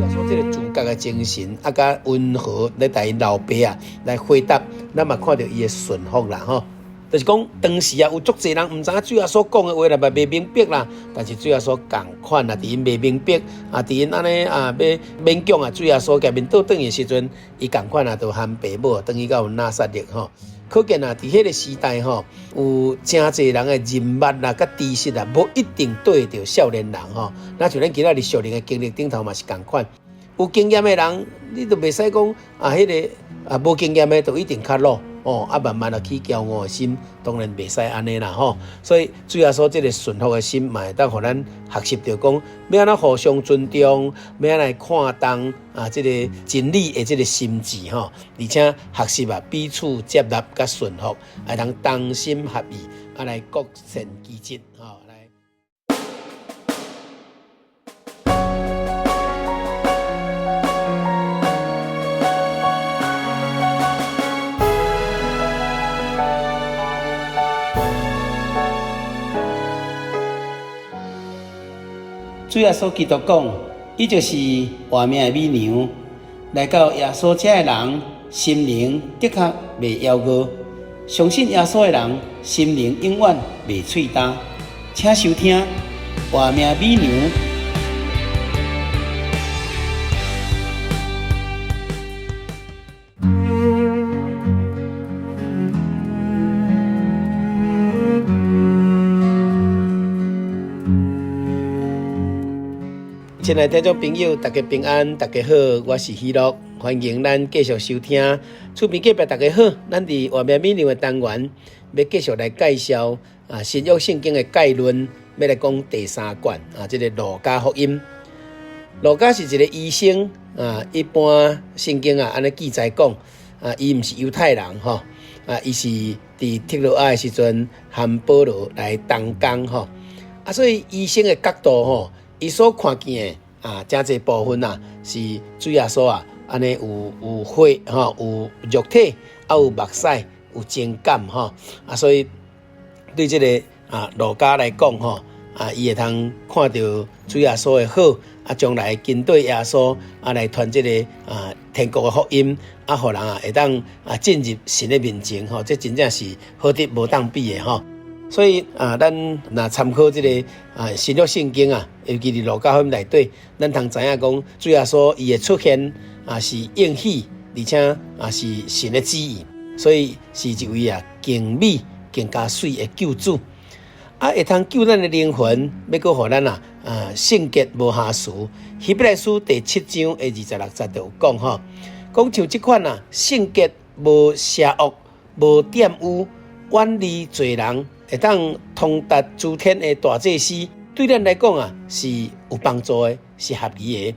穌這个自覺的精神，啊，佮溫和來共𪜶老爸啊來回答，咱嘛看著伊的順服啦吼。就是講當時啊，有足濟人毋知影主耶穌講的話啦，嘛袂明白啦。但是主耶穌仝款啊，佇𪜶袂明白啊，佇𪜶按呢啊欲勉強啊，主耶穌共面倒轉的時陣，伊仝款啊，就和爸母轉去到拿撒勒吼。可見啊，佇彼个時代吼，有誠濟人的人脈啦、佮知識啊，無一定對著少年人吼。若像咱今仔日屬靈的經歷頂頭嘛是仝款，有經驗的人，你就袂使講啊，彼个啊無經驗的就一定較老。哦，啊，慢慢啊起驕傲的心，當然袂使按呢啦吼。所以主耶穌這个順服的心，嘛會當予咱學習著講，欲按怎互相尊重，欲按怎來看重啊，這个真理的這个心志吼，而且學習啊彼此接納佮順服，會當同心合意啊來各善其職吼。來。主耶穌基督講，伊就是活命的美娘。來到耶穌遮的人，心靈的確袂枵餓；相信耶穌的人，心靈永遠袂喙焦。請收聽《活命美娘》。親愛的聽眾朋友，大家平安，大家好，我是喜樂，歡迎咱繼續收聽。厝邊隔壁大家好，咱佇活命美娘的單元，欲繼續來介紹啊新約聖經的概論，欲來講第三卷啊，這个路加福音。路加是一个醫生啊，一般聖經啊按呢記載講啊，伊毋是猶太人吼啊，伊是佇特洛阿的時陣和保羅來同工吼啊，所以醫生的角度吼。伊所看見的啊，誠濟部分啊，是主耶穌啊，按呢有有血吼，有肉體，啊有目屎，有情感吼，啊，所以對這个啊路加來講吼，啊，伊會通看著主耶穌的好，啊，將來跟綴耶穌啊來傳這个啊天國的福音，啊，予人啊會當啊進入神的面前吼，這真正是好得無當比的吼。所以啊，咱若參考這个啊新約聖經啊，尤其佇路加福音內底，咱通知影講，主耶穌伊的出現啊是應許，而且啊是神的旨意，所以是一位啊更美、更加媠的救主，啊會通救咱的靈魂，欲閣予咱啊啊聖潔無瑕疵。希伯來書第七章的26節就有講吼，講像這款啊聖潔無邪惡、無玷污、遠離罪人。會當通達諸天的大祭司，對咱來講啊是有幫助的，是合宜的。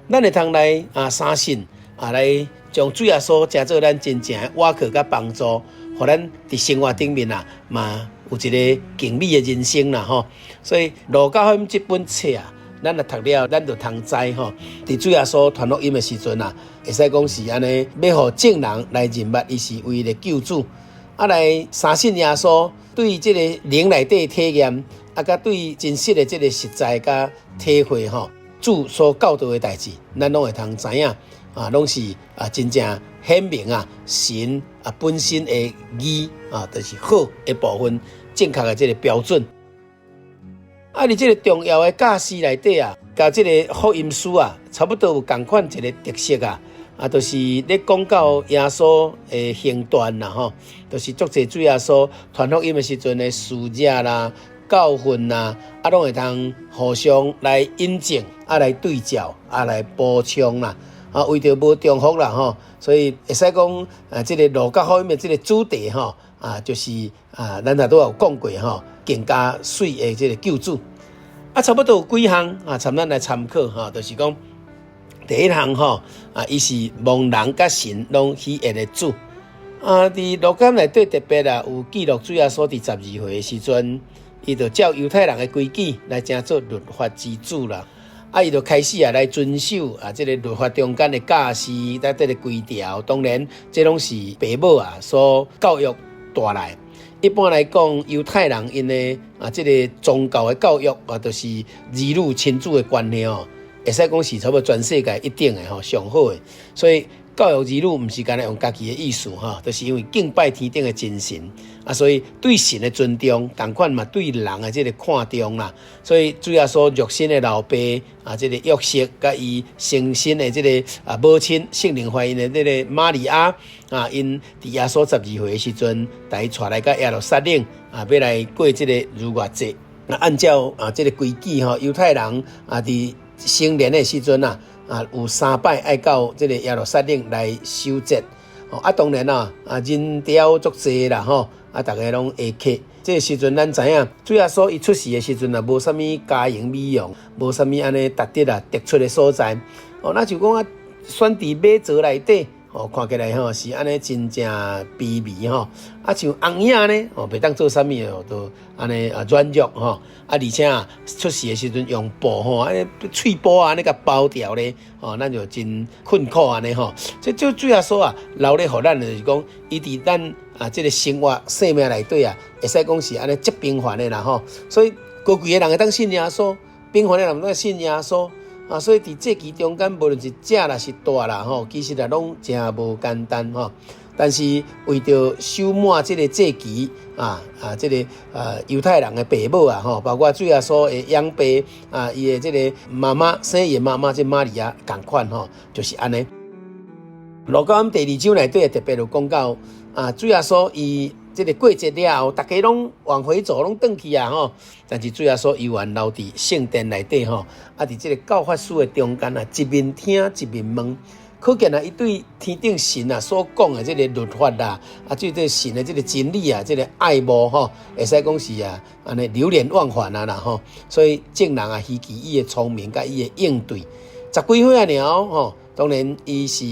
咱會通來啊相信啊來將主耶穌成做咱真正的倚靠佮幫助，予咱佇生活頂面啊嘛有一个更美的人生啦吼。所以路加福音這本冊啊，咱若讀了，咱就通知吼，佇主耶穌傳福音的時陣啊，會使講是按呢，欲予眾人來認捌伊是唯一的救主。啊，來相信耶穌，對這个靈內底體驗，啊，佮對真實的這个實在佮體會吼，主所教導的代誌，咱攏會通知影，啊，攏是啊真正顯明啊神啊本身的義啊，就是好的部分，正確的這个標準。啊，佇這个重要的教示內底啊，佮這个福音書啊，差不多有仝款一个特色啊。啊，就是咧講到耶穌的行傳啦，吼，就是足濟主耶穌傳福音的時陣的事跡啦、教訓啦，啊，攏會通互相來引證，啊，來對照，啊，來補充啦，啊，為著無重複啦，吼，所以會使講啊，這个路加福音的這个主題吼，啊，就是啊，咱也拄有講過吼，更加媠的這个救主，啊，差不多有幾項啊，參咱來參考吼，就是講。第一項吼，啊，伊是蒙人佮神攏喜悅的主。啊，佇路加內底特別啊，有記錄主耶穌佇12歲的時陣，伊就照猶太人的規矩來成做律法之主啦。啊，伊就開始啊來遵守啊這个律法中間的教示，佮這个規條。當然，這攏是爸母啊所教育帶來。一般來講，猶太人𪜶的啊這个宗教的教育啊，就是兒女親子的關係哦。會使講是差不多全世界一等的吼，上好的。所以教育兒女毋是干焦用家己的意思吼，就是因為敬拜天頂的真神啊，所以對神的尊重，仝款嘛對人的這个看重啦。所以主耶穌肉身的老爸啊，這个約瑟佮伊聖身的這个母親聖靈懷孕的這个瑪利亞啊，𪜶佇耶穌12歲的時陣，共伊帶來到耶路撒冷啊，欲來過這个逾越節。啊，按照這个規矩吼，猶太人啊佇成年的時陣啊，有三擺愛到這个耶路撒冷來守節。哦，啊，當然啦，人潮足濟啦吼，啊，逐家攏會客。這个時陣咱知影，主耶穌伊出世的時陣啊，無啥物佳形美容，無啥物按呢值得突出的所在。哦，那就講啊，選佇馬槽內底，哦，看起來吼是按呢真正卑微吼。啊，像尪仔呢，哦，袂當做啥物哦，都按呢軟弱吼。啊，而且啊，出世的時陣用布吼，按呢翠布啊，按呢共包牢咧，哦，咱就真困苦按呢吼。這就主耶穌啊，留咧予咱就是講，伊佇咱這个生活生命內底啊，會使講是按呢足平凡的啦吼。所以高貴的人會當信耶穌，平凡的人會當信耶穌。啊，所以佇這其中間，無論是食啦是蹛啦吼，其實啊攏誠無簡單吼。但是為著守滿這个節期啊，這个猶太人的爸母啊吼，包括主耶穌的養爸啊，伊的這个媽媽生伊的媽媽這瑪利亞仝款吼，就是按呢。路加福音第二章內底特別有講到啊，主耶穌伊這个過節了後，逐家攏往回走，攏轉去啊吼。但是主耶穌猶原留佇聖殿內底吼，啊，佇這个教法師的中間啊，一面聽一面問。可見啊，伊對天頂神啊所講的這个律法啦，啊，對這神的這个真理啊，這个愛慕吼，會使講是啊，按呢流連忘返啊啦吼。所以眾人啊，稀奇伊的聰明佮伊的應對。十幾歲啊爾吼，當然伊是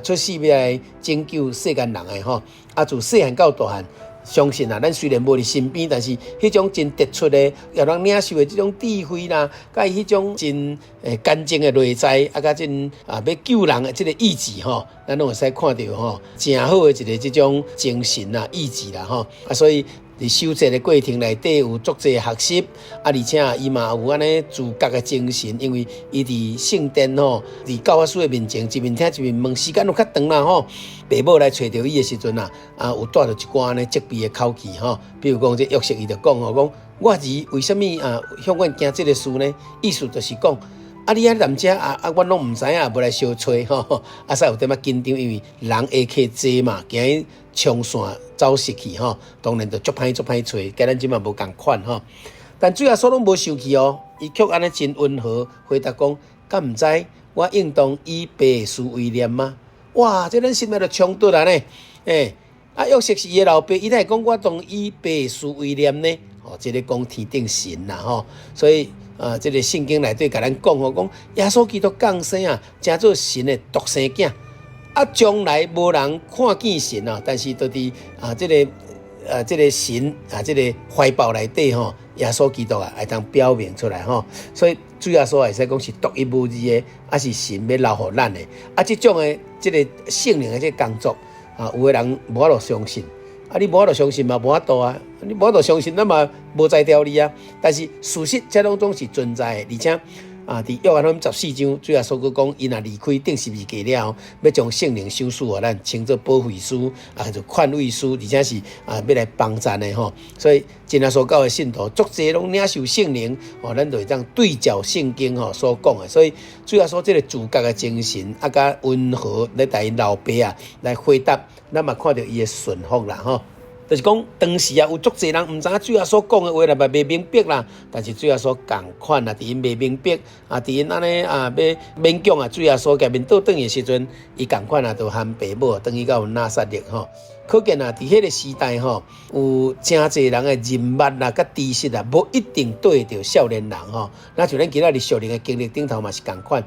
出世欲來拯救世間人的吼。啊，自細漢到大漢，相信啊，咱雖然無佇身邊，但是彼種真突出的，予人領受的這種智慧啦，佮伊彼種真乾淨的內在，啊，佮真欲救人的這个意志吼，咱攏會使看著吼，誠好的一个這種精神啊、意志啦吼。啊，所以佇守節的過程內底有足濟學習，啊，而且伊嘛有按呢自覺的精神，因為伊佇聖殿吼，佇教法師的面前，一面聽一面問，時間有較長啦吼。爸母來揣著伊的時陣啊，有帶著一寡按呢責備的口氣吼，比如講這約瑟伊就講吼，講我兒為啥物向阮行這个事呢？意思就是講，啊，你猶踮遮啊啊，阮攏毋知影，無來相揣吼，啊，使有點仔緊張，因為人下客濟嘛，驚伊衝線走失去吼，當然就足歹足歹揣，佮咱這馬無仝款吼。但主耶穌攏無生氣哦，伊卻按呢真溫和回答講，敢毋知我應當以父的事為念嗎？哇，這咱心內就衝突啊呢！欸，啊，約瑟是伊的老爸，伊哪會講我當以父的事為念呢？哦，這个講天頂神啦吼，所以啊，這个聖經內底共咱講吼，講耶穌基督降生啊，成做神的獨生囝。啊，將來無人看見神啊，但是就佇這个神啊，這个懷抱內底吼，耶穌基督啊，會當表明出來吼。所以主耶穌會使講是獨一無二的，啊是神欲留予咱的。啊，這種的這个聖靈的這个工作啊，有的人無法度相信。啊，你無法度相信嘛，無法度啊！你無法度相信，咱嘛無才調你啊。但是事實這攏總是存在的，而且啊，佇約翰福音14章，主耶穌閣講，伊若離開釘十字架了後，欲將聖靈賞賜予咱，稱做保惠師，啊，做勸慰師，而且是欲來幫贊的吼。所以真耶穌教會信徒，足濟攏領受聖靈，哦，咱就會當對照聖經吼所講的。所以主耶穌這个自覺的精神，啊，佮溫和來共𪜶老爸啊來回答，咱嘛看著伊的順服啦吼。就是講當時啊，有足濟人毋知影主耶穌講的話啦，嘛袂明白啦。但是主耶穌仝款啊，佇𪜶袂明白啊，佇𪜶按呢啊，欲勉強啊，主耶穌共面倒轉的時陣，伊仝款啊，就和爸母轉去到拿撒勒吼。可見啊，佇彼个時代吼，有誠濟人的人脈啦、佮知識啊，無一定對著少年人吼。若像咱今仔日屬靈的經歷頂頭嘛是仝款，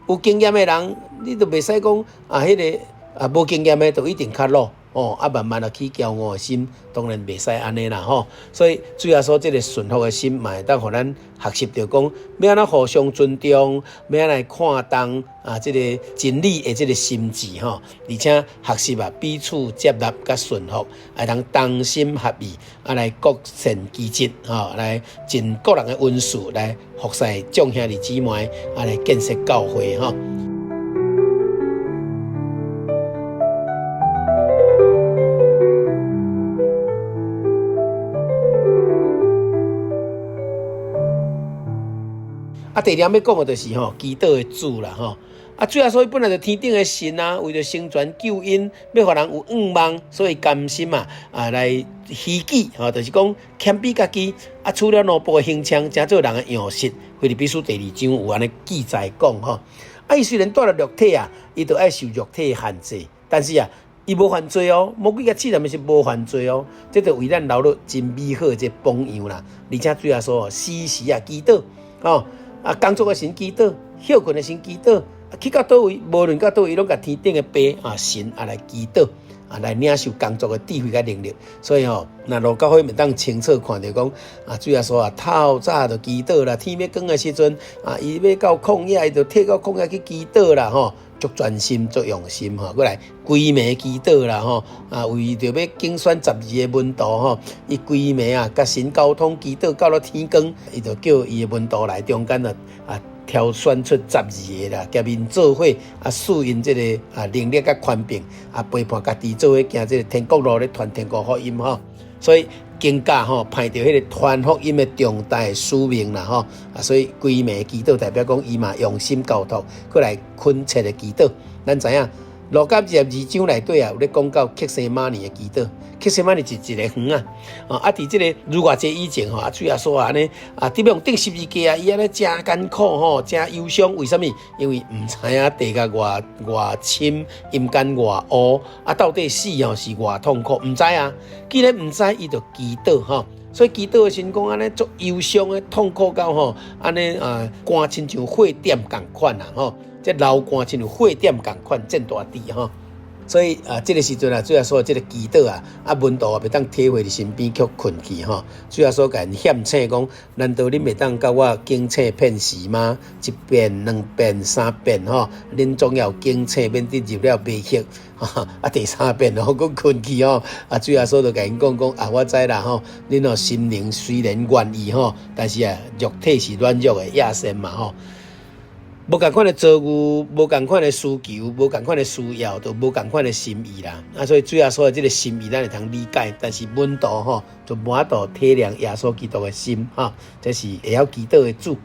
有經驗的人，你都袂使講啊，彼个啊無經驗的就一定較老。哦，啊，慢慢啊起驕傲的心，當然袂使按呢啦吼。所以主耶穌這个順服的心，嘛會當予咱學習著講，欲按怎互相尊重，欲按怎來看重啊，這个真理的這个心志吼，而且學習啊彼此接納佮順服，會當同心合意啊來各盡其職吼，來盡各人的恩賜來服侍眾兄弟姊妹，啊來建設教會吼。啊，第二項欲講的就是吼，祈禱的主啦吼。啊，主耶穌伊本來就天頂的神啊，為著成全救恩，欲予人有向望，所以甘心啊啊來虛己吼，就是講謙卑家己啊，取了奴僕的形象，成做人的樣式。腓立比書第二章有按呢記載講吼。啊，伊雖然帶著肉體啊，伊就愛受肉體的限制，但是啊，伊無犯罪哦，魔鬼共試探是無犯罪哦，這就為咱留落真美好的這個榜樣啦。而且主耶穌時時啊祈禱吼，啊工作的時祈禱，歇睏的時祈禱，去到佗位，無論到佗位，攏共天頂的爸啊神啊來祈禱，啊來領受工作的智慧佮能力。所以吼，若路加福音會當清楚看著講，啊主耶穌啊透早就祈禱啦，天欲光的時陣啊，伊欲到曠野，伊就退到曠野去祈禱啦吼。足專心，足用心吼，閣來規暝祈禱啦吼，啊，為著欲揀選12个門徒吼，伊規暝啊，佮神溝通祈禱到了天光，伊就叫伊的門徒來中間啊，啊，挑選出12个啦，共𪜶做伙啊，賜𪜶這个啊能力佮權柄啊，陪伴家己做伙行這个天國路咧傳天國福音吼，所以。更加吼派著彼个傳福音的重大的使命啦吼啊，所以規暝祈禱代表講伊嘛用心交託，閣來懇切的祈禱。咱知影路加22章內底啊，有咧講到客西馬尼的祈禱。客西馬尼是一个園啊，啊，佇這个逾越節以前吼，啊，主耶穌按呢啊，佇欲予釘十字架啊，伊按呢誠艱苦吼，誠憂傷。為啥物？因為毋知影地獄偌偌深，陰間偌烏，啊，到底死吼是偌痛苦，毋知啊。既然毋知，伊就祈禱吼。所以祈禱的時陣講按呢足憂傷的痛苦到吼，按呢啊，汗親像血點仝款啊吼，這流汗親像血點仝款，濺大滴吼。所以啊，這个時陣啊，主耶穌這个祈禱啊，啊門徒啊，袂當體會佇身邊卻睏去吼。主耶穌共𪜶勸醒講：難道恁袂當佮我警醒片時嗎？一遍、兩遍、三遍吼，恁總要警醒，免得入了迷惑。啊，第三遍吼，閣睏去吼。啊，主耶穌就共𪜶講講啊，我知啦吼，恁哦心靈雖然願意吼，但是啊，肉體是軟弱的，野性嘛吼。無仝款的遭遇，無仝款的需求，無仝款的需要，就無仝款的心意啦。啊，所以主耶穌的這个心意，咱會通理解。但是門徒吼，就無法度體諒耶穌基督的心吼，這是會曉祈禱的主。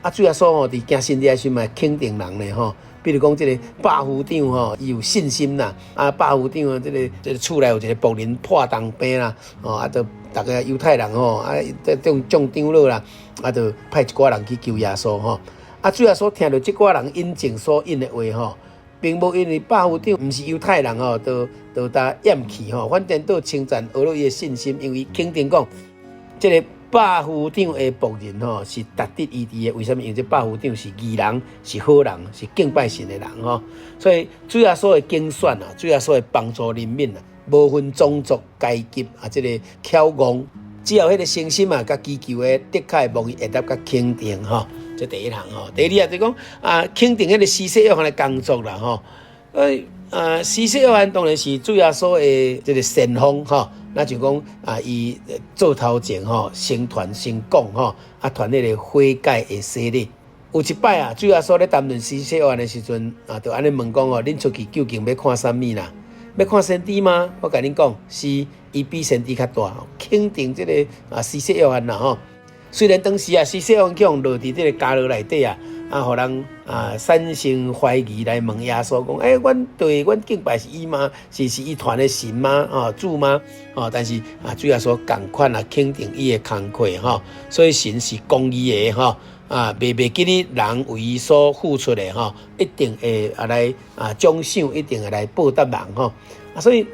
啊，主耶穌吼，佇行神蹟的時嘛，肯定人咧吼。比如講，這个百夫長吼，伊有信心啦。啊，百夫長這个這个厝內有一个僕人破重病啦，吼啊，就逐个猶太人吼，啊，這眾眾長老啦，啊，就派一寡人去求耶穌吼。啊，主耶穌聽著這寡人引證所引的話吼，並無因為百夫長毋是猶太人吼，就就共厭棄吼，反顛倒稱讚呵咾伊的信心，因為肯定講，這个百夫長的僕人吼是值得醫治的。為啥物？因為這百夫長是義人，是好人，是敬拜神的人吼。所以主耶穌的揀選啊，主耶穌的幫助憐憫啊，無分種族階級啊，這个巧戇。只要彼个誠心啊，佮祈求的，的確會蒙伊悅納佮肯定吼。這第一項吼，第二啊，就是講啊，肯定彼个施洗約翰的工作啦吼。欸啊，施洗約翰當然是主耶穌的這个先鋒吼，那就講啊，伊做頭前吼，先傳先講吼，啊，傳彼个悔改的洗禮。有一擺啊，主耶穌咧談論施洗約翰的時陣啊，就按呢問講吼，恁出去究竟欲看啥物啦？欲看先知嗎？我共恁講，是伊比先知較大，肯定這个啊，施洗約翰啦吼。雖然當時啊，施洗約翰去予落佇這个監牢內底啊，啊，予人啊產生懷疑來問耶穌講：欸，阮對阮敬拜是伊嗎？是是伊傳的神嗎？啊，主嗎？哦，但是啊，主耶穌仝款啊，肯定伊的工課吼，所以神是公義的吼，啊，袂袂記得人為伊所付出的吼，一定會啊來啊獎賞，一定會來報答人吼。啊，所以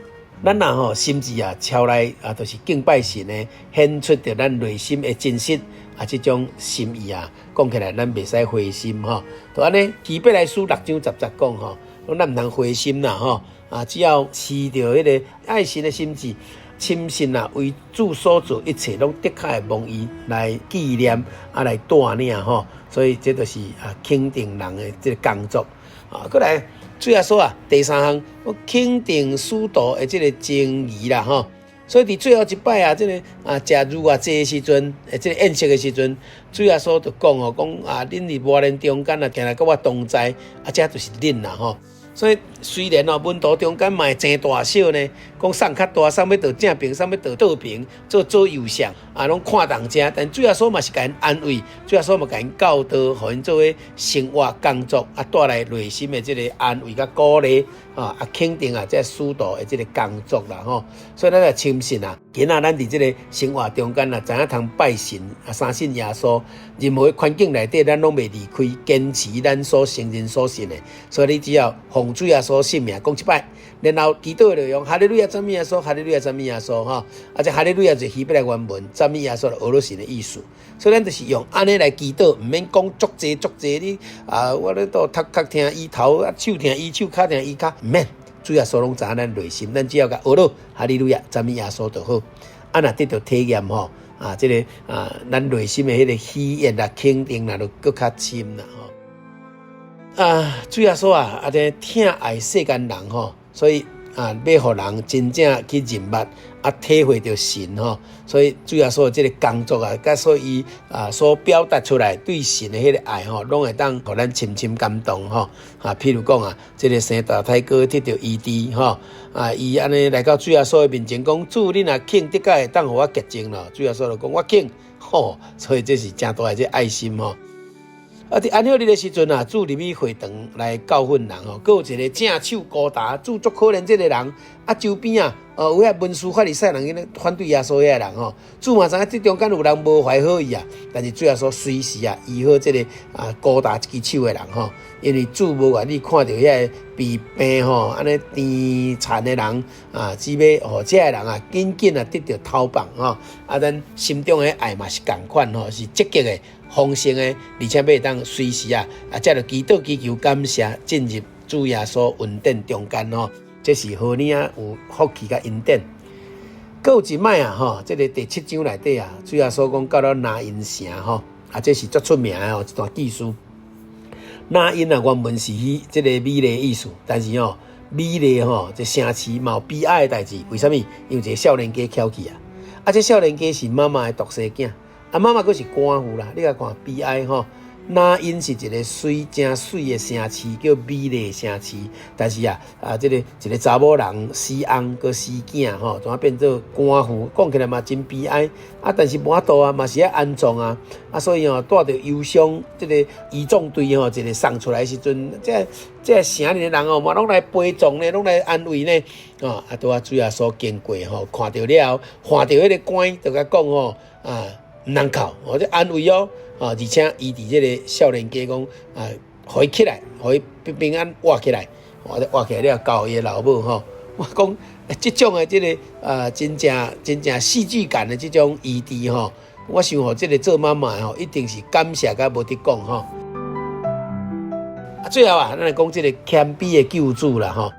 咱若吼心志啊，超來啊，就是敬拜神的，顯出著咱內心的真實啊，這種心意啊，講起來咱袂使灰心吼。就按呢，希伯來書6章10節講吼，講咱毋通灰心啦吼，啊，只要持著彼个愛神的心志，深信啊，為主所做一切，攏的確會蒙伊來紀念啊，來帶領吼，所以這就是啊肯定人的這个工作啊。閣來，主耶穌啊，第三項，我肯定使徒的這个情誼啦吼。所以佇最後一擺啊，這个啊食逾越節的時陣，這个宴席的時陣，主耶穌就講哦，講啊，恁佇磨難中間啊，定定佮我同在，啊，這就是恁啦吼。所以雖然哦，門徒中間嘛會爭大小呢，講送較大，送欲佗正爿，送欲佗倒爿，做左右相啊，攏看重這。但主耶穌嘛是共𪜶安慰，主耶穌嘛共𪜶教導，予𪜶做伙生活工作啊，帶來內心的這个安慰佮鼓勵啊，啊肯定啊，這使徒的這个工作啦吼。所以咱來深信啊，今仔咱佇這个生活中間啊，知影通拜神啊，相信耶穌，任何環境內底，咱攏袂離開，堅持咱所承認所信的。所以你只要奉主耶穌聖名講一擺，然後祈禱的內容，哈利路亞讚美耶穌，哈利路亞讚美耶穌吼，啊，這哈利路亞就是希伯來原文，讚美耶穌學羅神的意思。所以咱就是用按呢來祈禱，毋免講足濟足濟。你啊，我咧都頭殼疼醫頭，啊手疼醫手，跤疼醫跤，毋免。主耶穌攏知影咱內心，咱只要共學羅哈利路亞讚美耶穌就好。啊，若得著體驗吼，啊，這个啊，咱內心的彼个喜悅啦、肯定啦，就閣較深啦吼。啊，主耶穌啊，啊，這疼愛世間人吼，所以啊，欲予人真正去認捌啊，體會著神吼，所以主耶穌的這个工作啊，佮所以啊所表達出來對神的彼个愛吼，攏會當予咱深深感動吼。啊，譬如講啊，這个生大胎哥得著醫治吼，啊，伊按呢來到主耶穌的面前講：主，你若肯，的確會當予我潔淨咯。主耶穌就講：我肯，吼，所以這是誠大的這愛心吼。啊！佇安息日的時陣啊，主入去會堂來教訓人吼，閣有一个正手孤焦，主足可憐這个人。啊，周邊啊，有遐文士法利賽人𪜶咧反對耶穌遐人吼，主嘛知影這中間有人無懷好意啊，但是主耶穌隨時啊醫好這个啊孤焦這支手的人吼，因為主無願意看著遐個被病吼按呢癲殘的人啊，只欲予這个人啊緊緊啊得著頭放吼，啊，咱心中的愛嘛是仝款吼，是積極的、豐盛的，而且欲會當隨時啊啊，藉著祈禱祈求感謝進入主耶穌恩典中間吼。這是何爾啊有福氣佮恩典。閣有一擺啊吼，這个第七章內底啊，主耶穌講到了拿因城吼，啊，這是足出名的吼一段記事。拿因啊，原文是彼這个美麗的意思，但是吼，美麗吼，這城市嘛有悲哀的代誌。為啥物？因為一个少年家蹺去啊，啊，這少年家是媽媽的獨生囝，啊，媽媽閣是寡婦啦。你共看悲哀吼。拿因是一个媠誠媠的城市，叫美麗城市。但是啊，啊，這个一个查某人死翁閣死囝吼，怎啊變做寡婦？講起來嘛真悲哀。啊，但是無法度啊，嘛是愛安葬啊。啊，所以吼，帶著憂傷，這个儀仗隊吼，一个送出來的時陣，這這城裡的人哦，嘛攏來陪葬呢，攏來安慰呢。啊，拄仔主耶穌經過吼，看著了後，看著彼个棺，就共講吼，啊，毋通哭，哦，這安慰哦。啊！而且伊佇這个少年家講啊，予伊起來，予伊平平安活起來，活活起來了，交予伊老母吼。我講這種的這个啊，真正真正戲劇感的這種醫治吼，我想吼，這个做媽媽的吼，一定是感謝甲無得講吼。啊，最後啊，咱來講這个謙卑的救主啦吼。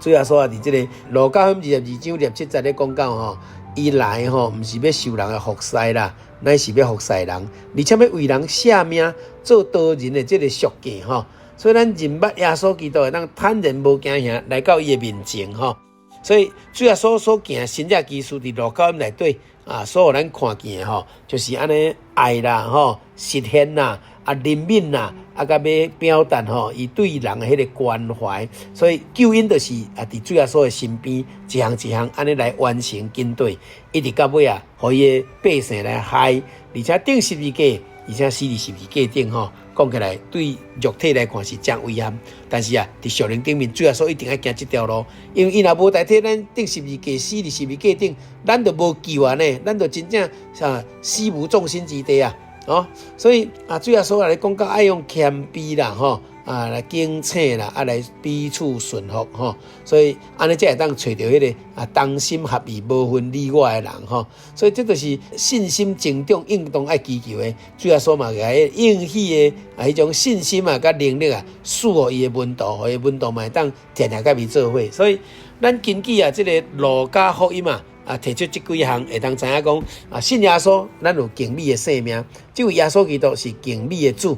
主耶穌啊，佇這个路加福音22章27節咧講到吼，伊來吼，毋是欲受人的服侍啦，乃是欲服侍人，而且欲為人捨命做多人的這个贖價吼。所以咱認捌耶穌基督會當坦然無驚惶來到伊的面前吼。所以主耶穌所行的神蹟奇事佇路加福音內底啊，所予咱看見的吼，就是按呢愛啦吼，實現啦，啊憐憫啦，啊佮欲表達吼，伊對人的彼个關懷。所以救恩就是啊，佇主耶穌的身邊一項一項按呢來完成緊綴，一直到尾啊，予伊的百姓來害，而且釘十字架，而且死佇十字架頂吼，講起來對肉體來看是誠遺憾，但是啊，佇屬靈頂面，主耶穌一定愛行這條路，因為伊若無代替咱釘十字架，死佇十字架頂，咱就無救啊呢，咱就真正啊死無葬身之地啊！哦，所以啊，主耶穌來講到愛用謙卑啦，吼啊來警醒啦，啊來彼此順服吼，所以按呢才會當揣著彼个啊同心合意、無分你我的人吼。所以這就是信心成長應當愛祈求的。主耶穌嘛，共應許的啊，彼種信心啊，佮能力啊，賜予伊的門徒，予伊的門徒嘛會當定定佮伊做伙。所以咱根據啊，這个路加福音啊。啊，提出這幾項會當知影講啊，信耶穌，咱有敬美的生命。這位耶穌基督是敬美的主。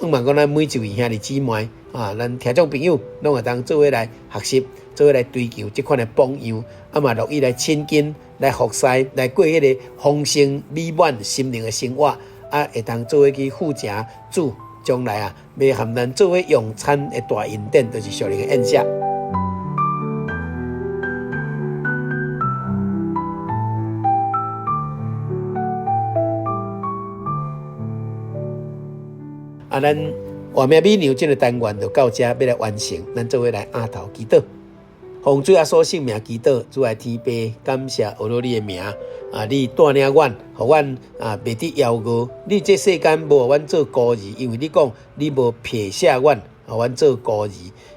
向望講咱每一位兄弟姊妹啊，咱聽眾朋友攏會當做伙來學習，做伙來追求這款的榜樣，啊嘛樂意來親近、來服侍、來過彼个豐盛美滿心靈的生活，啊，會當做伙去赴成主將來啊，欲和咱做伙用餐的大恩典，就是屬靈的宴席。啊，咱活命美娘這个單元就到這，欲來完成，咱做伙來阿頭祈禱，奉主耶穌聖名祈禱，主愛天父，感謝阿羅你的名，啊，你帶領阮，予阮啊袂致枵餓。你這世間無予阮做孤兒，因為你講你無撇下阮，予阮做孤兒。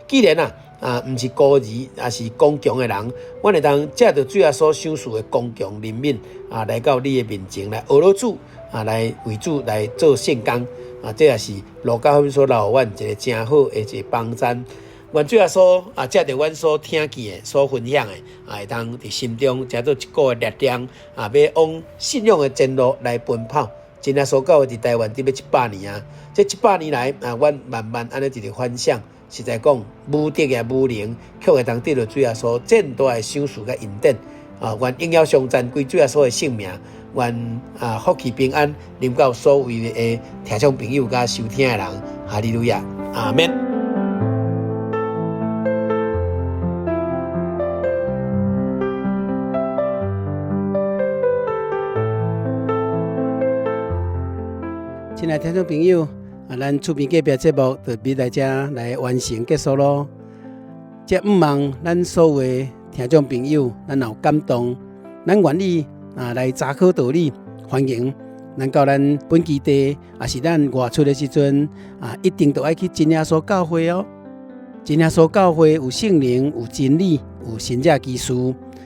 既然啊，啊，毋是孤兒，也是剛強的人，阮會當藉著主耶穌賞賜的剛強憐憫，啊，來到你的面前來學老主，啊，來為主來做聖工。啊，這也是路加福音所留予阮一个誠好的一个榜樣。願主耶穌啊，藉著阮所聽見的、所分享的，啊，會當佇心中成做一股的力量，啊，欲往信仰的前路來奔跑。真耶穌教會佇台灣佇欲100年啊，這100年來啊，阮慢慢按呢一直反省，實在講無德也無能，卻會當得著主耶穌這麼大的賞賜佮恩典。啊，願榮耀頌讚歸主耶穌的聖名。願啊福氣平安臨到所有的聽眾朋友佮收聽的人，哈利路亞，阿們。親愛聽眾朋友，啊，咱厝邊隔壁節目就欲來遮來完成結束囉。這向望咱所有的聽眾朋友，咱若有感動，咱願意啊來查考道理，歡迎咱到咱本基地，抑是咱外出的時陣啊，一定都愛去真耶穌教會哦。真耶穌教會有聖靈，有真理，有神蹟奇事，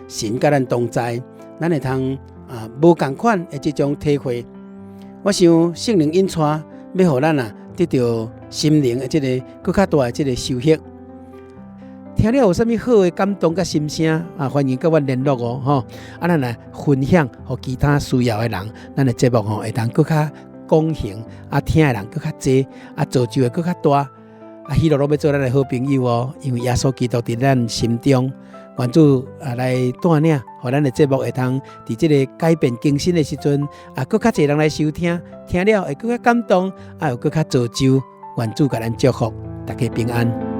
神佮咱同在，咱會通啊無仝款的這種體會。我想聖靈引帶，欲予咱啊得著心靈的這个閣較大的這个收穫。聽了有啥物好的感動佮心聲啊，歡迎佮阮聯絡哦，吼！啊，咱來分享予其他需要的人，咱的節目吼會當閣較廣行，啊，聽的人閣較濟，啊，造就會閣較大。啊，喜樂攏欲做咱的好朋友哦，因為耶穌基督佇咱心中，願主啊來帶領，予咱的節目會當佇這个改變更新的時陣，啊，閣較濟人來收聽，聽了會閣較感動，啊，有閣較造就，願主共咱祝福，大家平安。